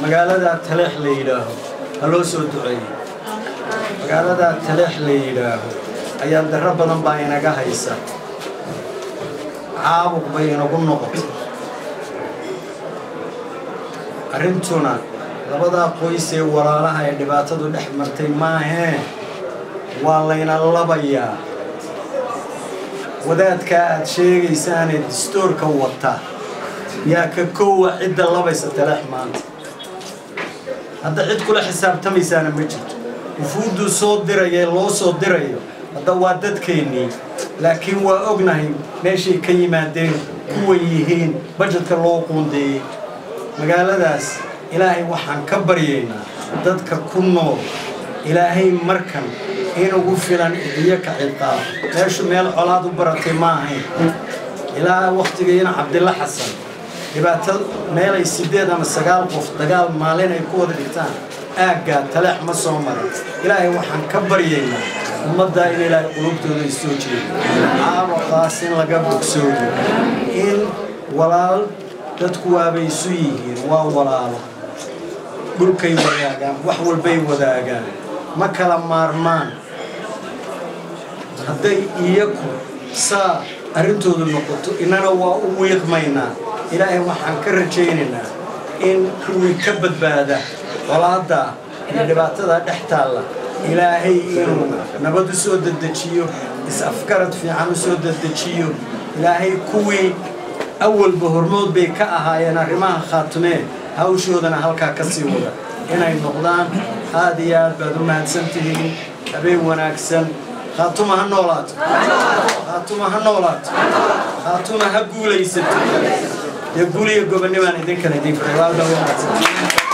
Magaalada Taleex la yidhaaho ha loo soo duceeyey. Magaalada Taleex la yidhaaho ayaan darro badan baa inaga haysa, caabuq bay inagu noqotay arrintuna. Labadaa qoys ee walaalaha ee dhibaatadu dhex martay maahee, waa layna labayaa. Wadaadkaa aad sheegaysaanee distoorka wata yaa ka koowa cidda labaysa Taleex maanta. Hadda cid kula xisaabtamaysaana ma jirto. Wufuudduu soo diraya, loo soo dirayo hadda waa dadkeennii, laakiin waa ognahay meeshay ka yimaadeen, kuway yihiin, bajetka loo quundeeyey magaaladaas. Ilaahay waxaan ka baryaynaa dadka ku nool Ilaahay markan inugu filan idiyo ka ciqaab. Meeshu meel colaad u baratay ma ahayn ilaa wakhtigiina Cabdilla Xasan. Dhibaato meelay 8 ama 9 qof dagaal maalin ay ku wada dhigtaan aaggaa Taleex ma soo marin. Ilaahay waxaan ka baryaynaa ummaddaa in Ilaahay qulubtooda isoo jeedo, caabuqaas in laga bogsoodo, in walaal dadku waabay isu yihiin, waa walaalo, dhulkay wadaagaan, wax walbay wadaagaan, ma kala maarmaan. Hadday iyaku saa arrintoodu noqoto, innana waa u wiiqmaynaa. Ilaahay waxaan ka rajaynaynaa in kuwii ka badbaada colaadda iyo dhibaatada dhex taalla Ilaahay inuu nabad u soo dedejiyo, is-afgarad fiican u soo dedejiyo. Ilaahay kuwii awalba hormood bay ka ahaayeen arrimaha Khaatumee, hawshoodana halkaa ka sii wada inay noqdaan. Aad iyo aad baad u mahadsan tihiin. Habeen wanaagsan. Khaatuma ha noolaato, Khaatuma ha noolaato, Khaatuma ha guulaysato. Dee guuliyo gobonnimaan idinkana idin faray. Waa baa wanaagsan.